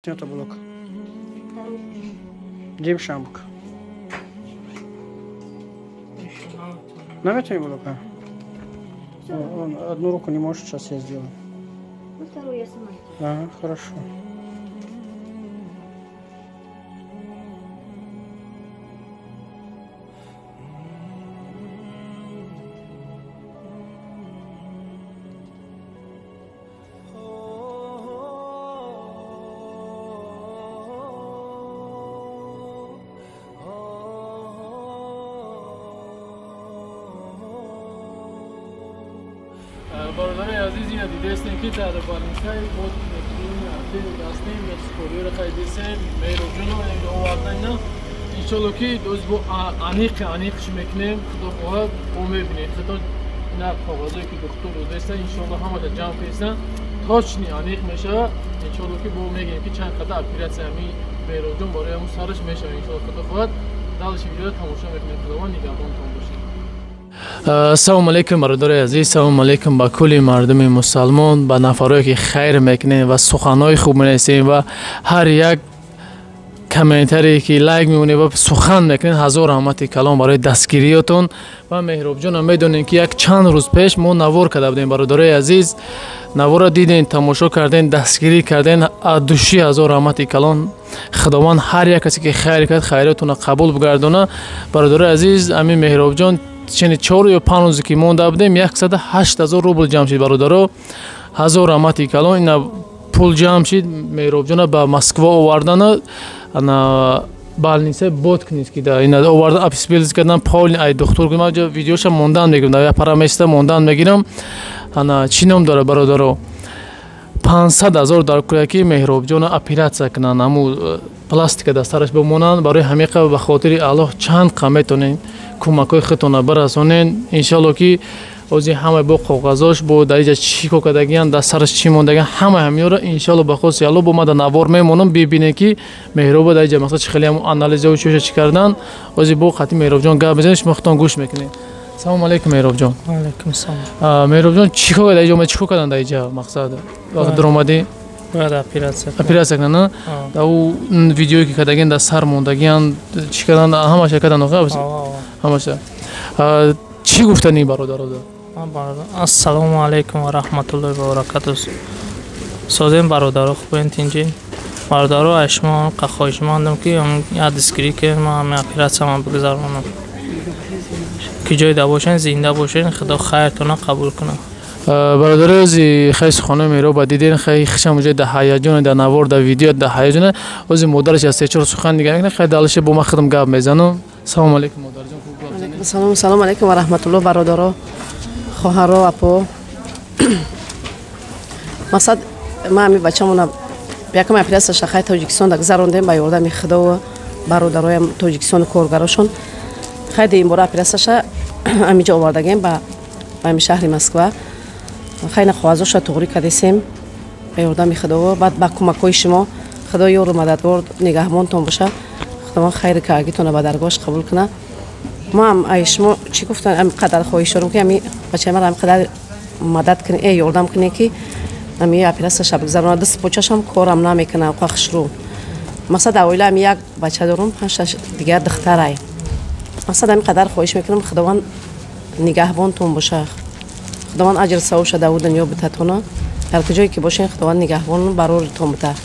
Это блок. Дим шамбук. Наметай блока. Он одну руку не может, сейчас я сделаю. Ну, вторую я сама. Ага, хорошо. Бародари азиз, ина дидестем ки дар больницаи бод дастем скориёро хайдесем Меҳробҷоно овардан. Иншолло ки доз бо аниқ аниқш мекунем, худо хоҳад бо мебинем. Хато ина коғазое ки духтур додеста, иншолло ҳамаша ҷамъ кеста, точни аниқ мешавад. Иншолло ки бо мегӯем ки чанд қадар оператсия ҳами Меҳробҷон барои ҳамун сараш мешавад. Иншолло худо хоҳад далши видеоро тамошо мекунем. Худованд нигаҳбонтон бошад. Салом алейкум бародари азиз, салом алейкум ба кулли мардуми мусалмон, ба нафарое ки хайр мекунед ва суханҳои хуб менависед ва ҳар як комментарие ки лайк мемонед ва сухан мекунед. Ҳазор раҳмати калом барои дастгириётон. Ва Меҳробҷонам медонем ки як чанд рӯз пеш мо навор карда будем бародарои азиз, наворро диден, тамошо карден, дастгирӣ карден. Аз души ҳазор раҳмати калон. Худованд ҳар як касе ки хайр кард, хайротонро қабул бигардона. Бародарои азиз, ҳамин Меҳробҷон чени 4 ё 5 рӯзе ки монда будем, 108 000 рубл ҷамъ шид бародаро. Ҳазор раҳмати калон. Ина пул ҷамъ шид, Меҳробҷона ба Москва овардана, ана больница Боткинский да ина овардан, обследовать кардан, полный ай духтур гумаҷа видеоша мондан мегирам, да я параместа мондан мегирам. Ана чӣ ном дора бародаро, 500 000 дар кӯяки Меҳробҷона оператсия кунанд, ҳаму пластика дар сараш бимонанд. Барои ҳамиқа ба хотири Аллоҳ чанд қа метонен кӯмакҳои худтонро барасонен. Иншалло ки ози ҳама бо коғазош, бо дар иҷа чӣ кор кардагиян, дар сараш чӣ мондагиян, ҳама ҳамиёро иншалло ба хости Аллоҳ бо ма дар навор мемонам, бибинем ки Меҳроба дар иҷа мақсад чӣ хеле ҳамун анализҳо чӯша чӣ кардан. Ози бо қатъи Меҳробҷон гап мезанем, шумо худтон гӯш мекунед. Салому алейкум, Меҳробҷон. Алейкум салом. Меҳробҷон, чӣ кор дар иҷа омад, чӣ кор кардан дар иҷа мақсад вақт даромадӣ? Бояд оператсия. Оператсия кунанд, дар ӯ видеое ки кардагиян, дар сар мондагиян, чӣ кардан, ҳамаша кардан, ҳамаша. Чӣ гуфтани бародарода? Ассалому алайкум ва раҳматуллоҳи ва баракатуҳ. Созем бародаро, хубен, тинҷи? Бародаро, аз шумо хоҳишмандам ки як дастгирӣ кунед, ман ҳамин оператсиямро бигзаронам. Ки ҷойда бошен, зинда бошен, худо хайртона қабул кунад. Бародари ози хай суханои Меҳроба диден, хай хишам уҷа дар ҳаяҷоне, дар навор, дар видео дар ҳаяҷоне. Ози модараш аз се-чор сухан дига мекунад, хай далише бо ман худам гап мезанам. Салому алейкум, модарҷон, хуб гап занед. Салом, салом алейкум ва раҳматуллоҳ, бародаро, хоҳаро, апо. Мақсад ман ҳами бачамона якам оператсия шахай Тоҷикистон гузарондем ба ёрдами худо бародароям Тоҷикистону коргарошон. Хай ин бора оператсияша ҳамиҷа овардагем ба ҳами шаҳри Москва. Хайна коғазоша туғрӣ кардесем ба ёрдами худо, баъд ба кӯмакҳои шумо. Худо ёру мададгор, нигаҳбонтон боша. Худованд хайри каагитона ба даргоҳаш қабул кунад. Маам ай шумо чӣ гуфтан, ами қадар хоҳиш дорам ки ами бачаи мара ами қадар мадад кунед, ёрдам кунед ки ами оператсияша бигзаронад. Даст почашам корам намекунад қахшрӯ. Мақсад дар оила ами як бача дорам, панҷ-шаш дигар духтарай. Мақсад ами қадар хоҳиш мекунам, худованд нигаҳбонтон боша. Худованд аҷр савобша дар ӯ дунё битатона. Дар куҷое ки бошен, худованд нигаҳбон бароритон бита.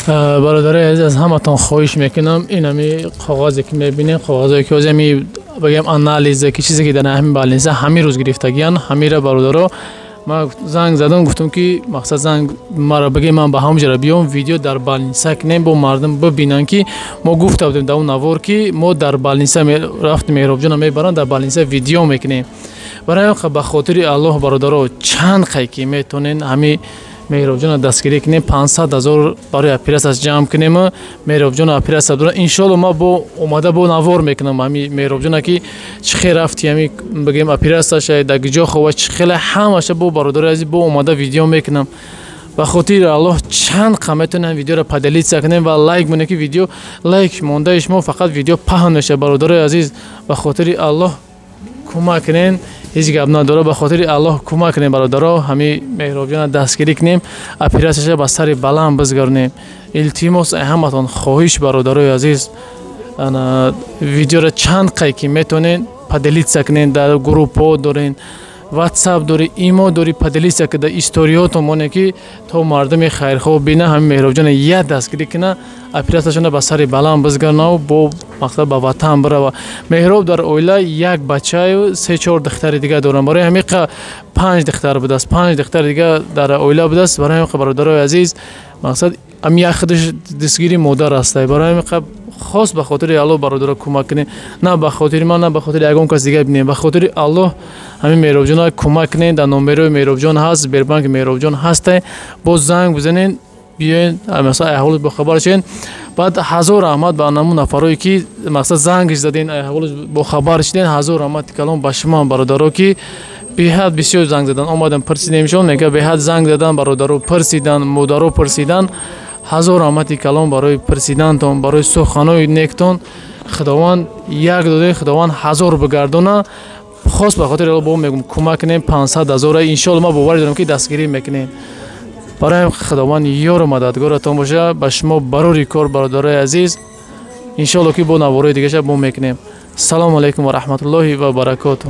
Бародари азиз, аз ҳаматон хоҳиш мекунам, ин ҳами коғазе ки мебинем, коғазое ки ҳози ҳами бигем анализе ки чизе ки дар ҳамин больница ҳамин рӯз гирифтагиян, ҳамира бародаро ман занг задам, гуфтам ки мақсад занг маро бигем, ман ба ҳамон ҷара биём, видео дар больница кунем, бо мардум бибинанд ки мо гуфта будем дар он навор ки мо дар больница рафтем, Меҳробҷона мебаранд, дар больница видео мекунем. Барои ҳамин ба хотири Аллоҳ бародаро, чанд қай ки метонен ҳами Меҳробҷона дастгирӣ кунем, 500 000 барои оператсияш ҷамъ кунем, Меҳробҷона оператсия дора. Иншолло ма бо омада бо навор мекунам ҳами Меҳробҷона ки чӣ хел рафти, ҳами бигем оператсияша, дар куҷо хова, чӣ хеле ҳамаша бо бародари азиз бо омада видео мекунам. Ба хотири Аллоҳ чанд қа метонем видеоро поделиться кунем ва лайк монем, ки видео лайк мондаи шумо фақат видео паҳн мешавад. Бародарои азиз, ба хотири Аллоҳ кӯмак кунен. Ҳеҷ гап надора, ба хотири Аллоҳ кӯмак кунем бародаро, ҳами Меҳробҷона дастгирӣ кунем, оператсияша ба сари баланд бизгаронем. Илтимос ҳаматон хоҳиш бародарои азиз, видеоро чанд қай ки метонен поделиться кунен, дар группҳо дорен, ватсап дори, имо дори, поделиться куда историётон моне ки то мардуми хайрхоҳ бина, ҳами Меҳробҷона як дастгирӣ куна, оператсияшона ба сари баланд бизгарнаву бо мақсад ба ватан бирава. Меҳроб дар оила як бачаю 3-4 духтари дига доранд, барои ҳамиқа 5 духтар будааст, 5 духтари дига дар оила будааст. Барои ҳамиқа бародарои азиз, мақсад ами як худаш дастгири модар ҳастай. Барои ҳамиқа хос ба хотири Аллоҳ бародаро кӯмак кунед, на ба хотири ман, на ба хотири ягон кас дига бинем, ба хотири Аллоҳ ҳамин Меҳробҷона кӯмак кунед. Дар номерои Меҳробҷон ҳаст, Сбербанки Меҳробҷон ҳастай, боз занг бизанед, биёед, масалан аҳволаш бохабар шавед. Баъд ҳазор раҳмат ба намун нафарое ки мақсад зангш заден, аҳволаш бохабар шиден. Ҳазор раҳмати калом ба шумо бародаро ки беҳад бисёр занг задан, омадан пурсидемшон, мега беҳад занг задан бародаро, пурсидан, модаро пурсидан. Ҳазор раҳмати калом барои пурсидантон, барои суханои нектон. Худованд як додаи Худованд ҳазор бигардона. Хос ба хотири Аллоҳ бо мегум кӯмак кунем 500 ҳазора, иншоалло ман боварӣ дорам ки дастгирӣ мекунем. Барои Худованд ёру мададгоратон боша, ба шумо барори кор бародарои азиз. Иншоалло ки бо наворои дигаша бо мекунем. Салому алайкум ва раҳматуллоҳи ва баракоту.